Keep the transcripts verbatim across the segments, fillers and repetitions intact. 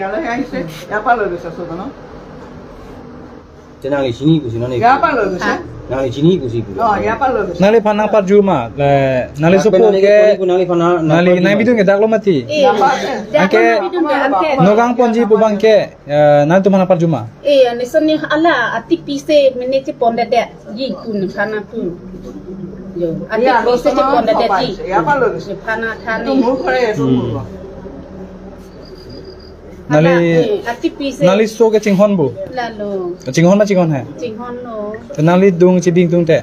ইয়ালৈহে আহিছে, ইয়াৰ পৰা লৈ গৈছে চৌধনৰ। Tina nangli chini pusi nani? ইয়াৰ পৰা লৈ গৈছে। হা? Nangli chini pusi pu. অ, ইয়াৰ পৰা লৈ গৈছে। Nangli aphan nangparju ma, le, nangli sopo ke, nangli aphan nang, nangli nangparju nang ma. Bidung ke dak lo mati. Eh, anke, dak lo bidung ke, anke. Nogang ponji pu abang ke, eh, nangtum aphan nangparju ma. Eh, ani sonni hala atipi si mene chepondedet ji pu nephan nangpu. Jo, atipi si chepondedet ji. ইয়াৰ পৰা লৈ গৈছে। Nephan nangthan. এইটো মোৰ ঘৰে, এইটো মোৰ ঘৰ। Nangli, hala, eh, atipi si. Nangli so ke chinghon bo? Lalo. Chinghon ma chinghon he? Chinghon lo. Te nangli dung chibingtung te?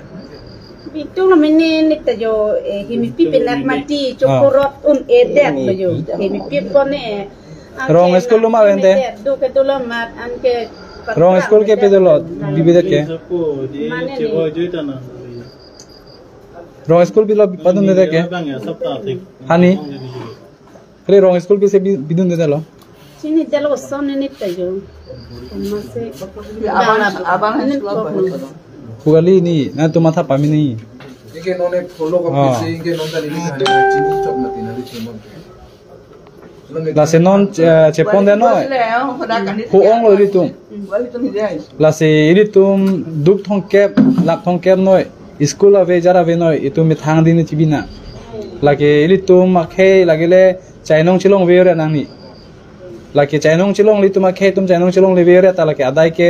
Bingtung lo mene neta jo, eh, hemipi penak mati, ah, chokorot un-edet lo jo. Hemipi kone. Rong school lo ma ente? Duk ke dolo mat, anke. Rong school ke pe dolo, bibi det ke? Mane ni. Rong school bilo padun det ke? Hani? Kali rong school pi si bi-, bidunde lo. Chini delo son ni tayo. Masi. Abang, abang ini school apa? Pugali ni, nangtum matha pamini. Inke non ek follow up, oh, isi, inke non tadi ini kan chini chok mati nari chimon. Lasi non, eh, cheponde noi. Hu-ong lo ilitum. Lasi ilitum duk thomkep, lak thomkep noi. School ave, jar ave noi, itum methang dini chibina. Lake ilitum akhei lake le chainong chelong ave ore nangli. Lake chainong chelong ilitum akhei atum chainong chelong le ave ore ta lake adai ke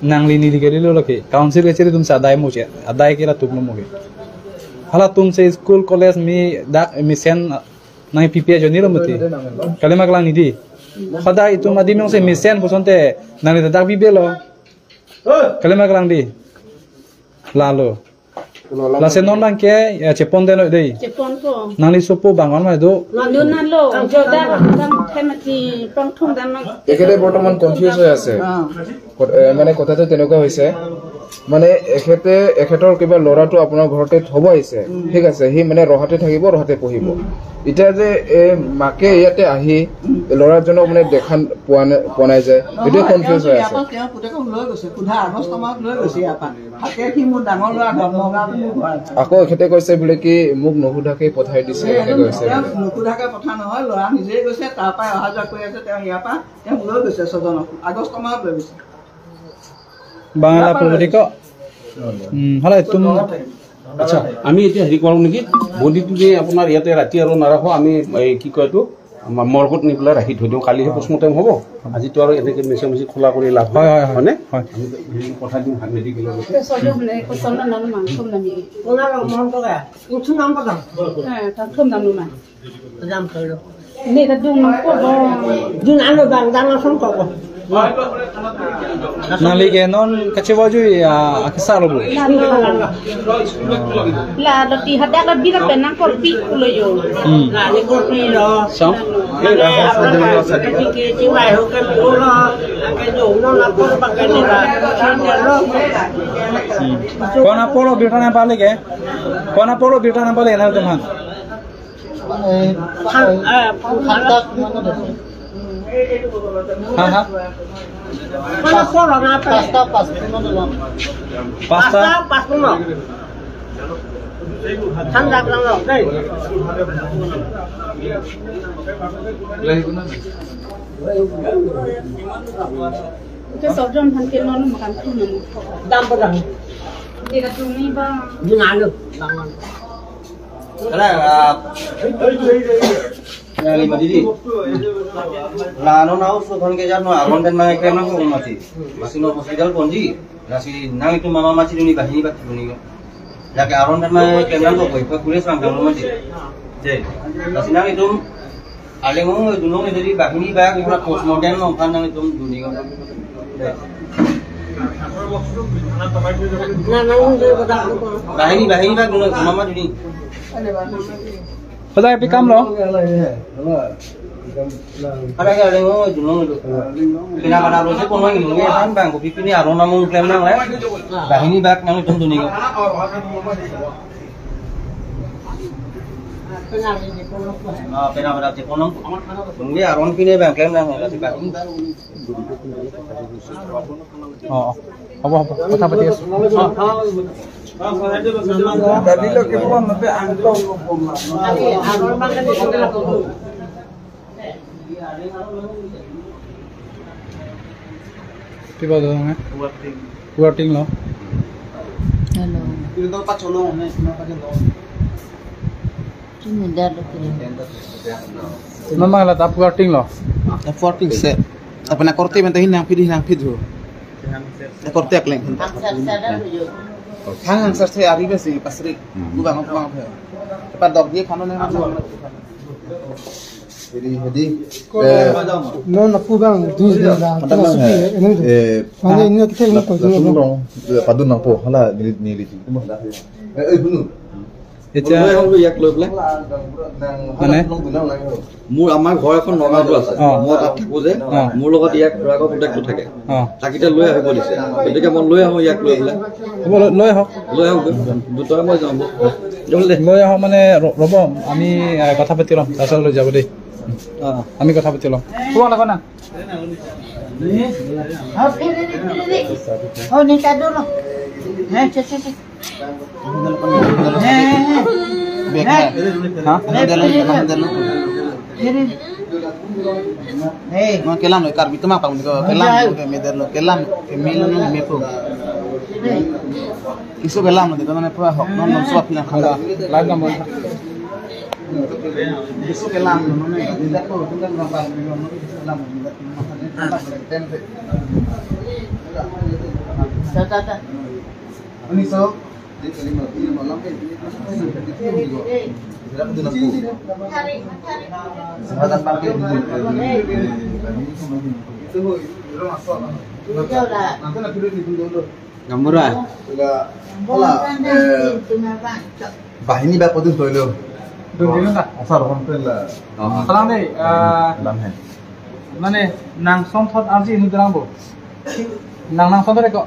nangli neli ke lilo lake. Council ke chiri atum si adai mo che, adai ke latum lo mo ke. Halatum si school college mi dak mesen nangpipe ajoine lo mati. Kalima kelang ni di. Pada itum adim jongsi mesen pusonte nangli dak bibe lo. Kalima kelang di. Lalo. Lasi non abang ke, ya, cheponde noi dei. Chepon ko. Nangli sopo bang-an ma do. Nang do nang lo. Joda bang themati pangthung dam. এখেতে বৰ্তমান কনফিউজ হৈ আছে। অ। কত-, এ, মানে কথাটো তেনেকুৱা হৈছে, মানে এখেতে, এখেতৰ কিবা ল'ৰাটো আপোনাৰ ঘৰতে থব আহিছে, উম। ঠিক আছে, সি মানে ৰহাতে থাকিব, ৰহাতে পঢ়িব। উম। এতিয়া যে এই মাকে ইয়াতে আহি, উম। ল'ৰাজনক মানে দেখা পোৱা নাই, পোৱা নাই যে, নহয়, এইটোৱে কনফিউজ হৈ আছে। ইয়াৰ পৰা তেওঁ পুতেকক লৈ গৈছে, সোধা আগষ্ট মাহত লৈ গৈছে ইয়াৰ পৰা। থাকে সি মোৰ ডাঙৰ ল'ৰা, নগাঁৱত মোৰ ঘৰ আছে। আকৌ এখেতে কৈছে বোলে কি, মোক নুসুধাকে পঠাই দিছে, এই এনেকে কৈছে তেওঁ বোলে। নুসুধাকে পঠা নহয়, ল'ৰা নিজেই গৈছে, তাৰ পৰা অহা যোৱা কৰি আছে তেওঁ ইয়াৰ পৰা। তেওঁ লৈ গৈছে ছজনক, আগষ্ট মাহত লৈ গৈছে। বাংলা প্ৰগতি ক। উম, hala itum. আচ্ছা, আমি এতিয়া হেৰি কৰোঁ নেকি, বডিটো যে আপোনাৰ ইয়াতে ৰাতি আৰু নাৰাখো, আমি এই কি কয় এইটো, আমাৰ মৰ্গত নি পেলাই ৰাখি থৈ দিওঁ, কালিহে পষ্টমৰ্টেম হ'ব। আজিতো আৰু এনেকে মিছা মিছি খোলা কৰি লাভ নাই, হয়, হয়, হয়। হয়নে? হয়। আমি হেৰি পঠাই দিওঁ মেডিকেললৈকে। ছজন মানে পচন্দ নাম মাংস নামি। ওনার মন করে, উঠু নাম কথা। হ্যাঁ, তার নাম নাম। Jam thoi lo. Ni ta dung nang po lo. Dung ano bang dang asong ko ko. Nangli ke non kachevoi jui, ah, akesar lo bo. La lo ti hadak la bina penang korpi lo yo. Hmm. La ni korpi lo. Sam? Mane apa na ke chiwai ho ke lo. Ke dung no na por ba ke ni la. Lo. Hmm. Kona polo birta na balik eh. Kona polo birta na balik na teman. Phan-, eh, phan-, phan tak mana deh? Ha, ha. Mana polo na apa? Pasta, pasta mana deh? Pasta? Pasta, pasta mana? Than tak lang lo, deh. Ke sorjon han ke non makan tu non. Dam padang. Dia tu ni bang. Di mana? Bang. Kala, ah, ya, lima didi. La non au so thon ke jar no aron pen ma klem nangkok mati. Masi non hospital ponji. Lasi nangtum mama machidunji bahini bak dunji. Lake aron pen ma klem nangkok koi pa kule sang dam mati. Je. Lasi nangtum aleng ong dunong jadi bahini bak pura postmortem nong kan nangtum dunji. Je. Bahini, bahini bak dunong mama dunji. Pada pi kam lo? Ada ke ada ngo dulu dulu. Kena pada lo se kono ini lo kan bang kopi pini aron namun klem nang le. Bahini bak nangtum dunji. Ah, pena pada te kono. Mungkin aron pini bang klem nang le si bahini. অ, অ। হ'ব, হ'ব। কথা পাতি আছো। অ। Tadi lo ke pon, tapi angkong lo pon lah. Kiba dong, eh? Working. Working lo. Hello. Ini tuh pas colong, ini cuma pakai lo. Ini dah lo kiri. Mama la tap working lo. Tap working se. Apa na korte menta hin nang pidi nang pidu. Na korte akleng. Angsar sada lo yo. Hang angsar se ari besi pasri. Hmm. Kubang kubang. Cepat dok dia kano nih. Jadi, jadi, eh, non aku bang dus de la, pada tu bang, supi, eh, ini tu. Eh, mana ini kita ini la, tu la tu. Tung dong, eh, padun nangpo, hala neli neli tu. Eh, eh, bunu. Echa. Mulai hong yak lo bela. Mana? Mu amar ghor ekhon Nagaon tu ase. Oh. Mu tak thaku je. Oh. Mu logot yak rago putek tu thake. অ। তাক এতিয়া লৈ আহিব দিছে। গতিকে মই লৈ আহোঁ ইয়াক লৈ পেলাই। হ'ব, লৈ, লৈ আহক। লৈ আহোঁ। দুটাই মই যাম। লৈ আহক মানে, ৰ-, ৰ'ব, আমি, এ, কথা পাতি ল'ম। তাৰপিছত লৈ যাব দেই। অ। আমি কথা পাতি ল'ম। তোমাক লাগো না? অ, ফেৰি দে, ফেৰি দে। অ, নিকা দূৰ। হে, চে, চে, চে। Bag na. Ha? Model, model. Hey. Mo kelam lo, Karbi tu mapang lo, kelam lo, ke model lo, kelam, ke mil lo, me po. Isu kelam lo, dito na pura hok, non, non, suap na khanga. Lain ka mo. Isu kelam lo, non, dito ko, dito ko, kelam lo. Ta, ta, ta. Ini so, Gamura. Bahini ba podun toilo. Dun dun ta. Asar hon pen la. Oh. Salam dei, eh, Lam hai. Mane nang som thot arji nu drang bo. Nang nang som thot ko.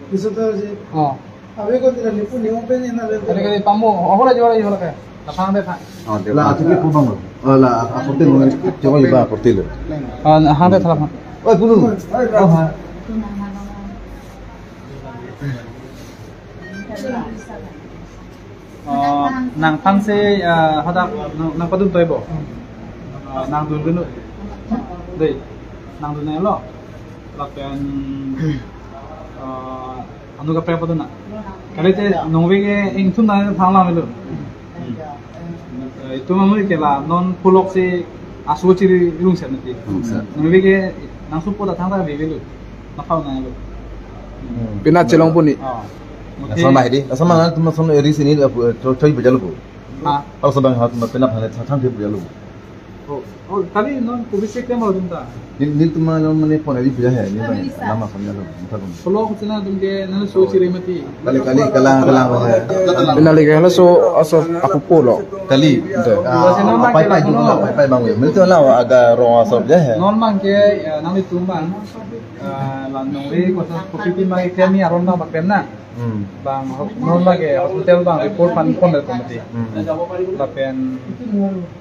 Isu to ji. Oh. Abe ko tira nipu ni open ena le. Kali kali pamu, oh, hola juara juara ke. Lapang dei, Pak. Oh, dei, la, Pak. Atu ke pubang lo. Oh, la, aporte lo, coba iba aporte lo. Ah, hang dei thala, Pak. Oi, punu. Oh, ha. Oh, nangphan si, ah, hadak nang, nang padun toibo. Ah, nang dun dun. Dei, nang dun lo. Lapen, ah, anu kaprek padun na. Kalite nongve ke ingthum na thang lang lo. Hmm. Eh, itum amu ke la non pulok si aso chiri ilung sen nati. Hmm, sir. Nongve ke nang supo ta thang ta veve lo. Naphau na lo. Hmm. Pina chelong puni. Oh. Lason bahidi. Lason mangan tum lason eri sini, eh, choi, choi bejalo bo. Ha. Lason bang hat ma pina phane thang thang bejalo bo. Oh, oh, kali non kubisi ke mau dum ta. Neli, nelitum along mane pon ari puja hai, neli bang lama samnya lo, muka dum. Kalau aku cina dum ke, nana so chiri mati. Kali, kali, kalang, kalang, kalang. Pina lagi, halo so, aso, aku pulo. Kali. Ente. Ah, pai, pai, dum, pai, pai, bang. Nelitum la, aga rong aso puja hai. Non bang ke, eh, nanglitum bang. Eh, la nongri, kosa, kopi pin bang, ikremi aron bang, bak pem na. Hmm. Bang, ho-, non lagi hospital bang report pan pon dari komiti. Hmm. Lapen,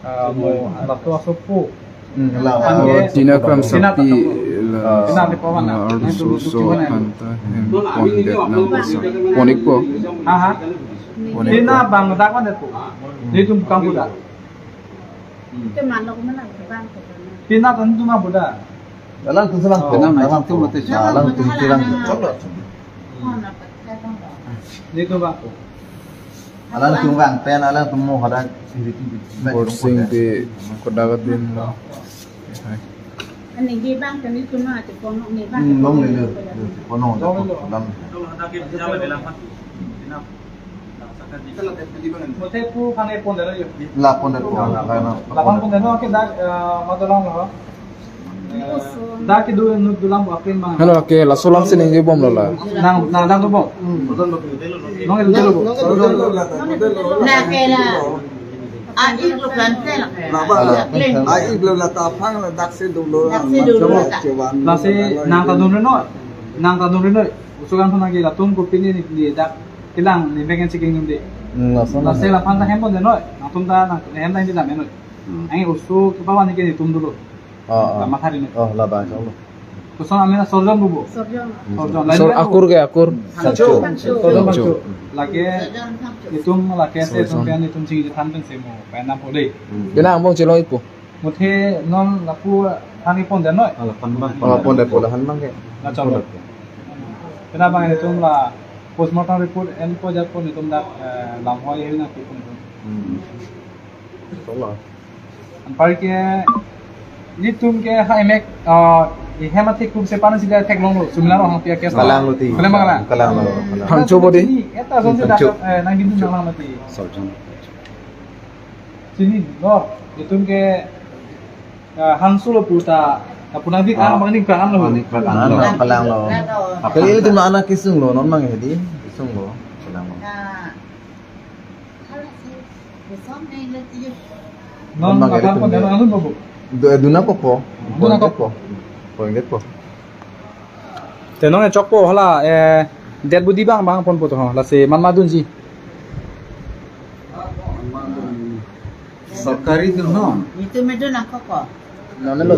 ah, mo, lato asopo. Hmm, la, pan oh, ke, Tina Kramsapi, Tina la, Tina di pawan la, na, arloso, so, panta, hem, pondet, nang, kosa. Ponik po? Ha, ha. Ponik Tina po. Bang dak man po. Nelitum kam po dak. Hmm. Tina tan tu ma po dak. Alangtum selang ko. Kenal na, alangtum, alangtum mati. Alangtum selang. Nelitum bang. Alangtum bang, pen alangtum mo hadak. Borsing di kodaga din lo. Hai. Ani di bang, kami tu ma, tu kono ni bang. Hmm, long ni lo. Kono, dalam. Muthe pu phane pon dalo yo. La pon dalo, la, la, la. La pon pon dalo ke dak, eh, ma dolang lo. Eh, dak ke du nu dulang bo apen bang. Halo, ke laso alam sini je bom lo la. Nang, nang dak tu bom. Nong el dalo bo. Na ke la. A ik lo kan te la. La ba. A ik lo la ta phang la dak si dolo. Dak si dolo la ta. Lasi nang ta dun reno. Nang ta dun reno. Usukan phana ke latum ko pini ni, ni dak. Kelang ni beken checking dun de. Hmm, lason. Lasi la phan ta hem pon de noi. Nangtum ta nang hem ta hem di dam noi. Hmm. Ang oso ke pawan ke nelitum dolo. Ah, ah. La mathari noi. Oh, la ba, insya Allah. Koson amen na Sorjon bubu. Sorjon. Hmm. Sorjon. Sor lain akur ke akur. Thangcho. Thangcho. Sorjon Thangcho. Thangcho. Lake itum lake se Sorjon. Itum pen itum chingki than pen se mo. Pen nam po de. Hmm. Bina ambong chelong ipo. Muthe non lapu Kami pon den noi. Ala pon bang. Oh, pon den, pon den, han bang ke. Na chalo. Pon den. Pina bang itum la postmortem report enpo japo itum dak, eh, lam hoi hoi na pi pon itum. Hmm. Chalo. Anpar ke itum ke ha emek, ah, i hem athe kum se pan si da theklonglo, sumila rong hang pia ke. Kalanglo ti. Kalanglo. Kalanglo. Hangcho bodi. Eta son si dak, eh, nang gindun nang lang mati. Sojong. Chini, no, itum ke, ah, hangso lo puta, ah, punang di kan Ah. bang ning kan lo. Bang ning kan lo. Kalanglo. Kali itum anak kesung lo, non bang hedi, kesung lo, kalanglo. Non bang hedi tum. Duna popo. Duna popo. Poin det po. Te non e chokpo hala, eh, det budi bang bang ponpo to, lasi man ma dunji. Sorkari dun no. Itu medun ako ko. Non lo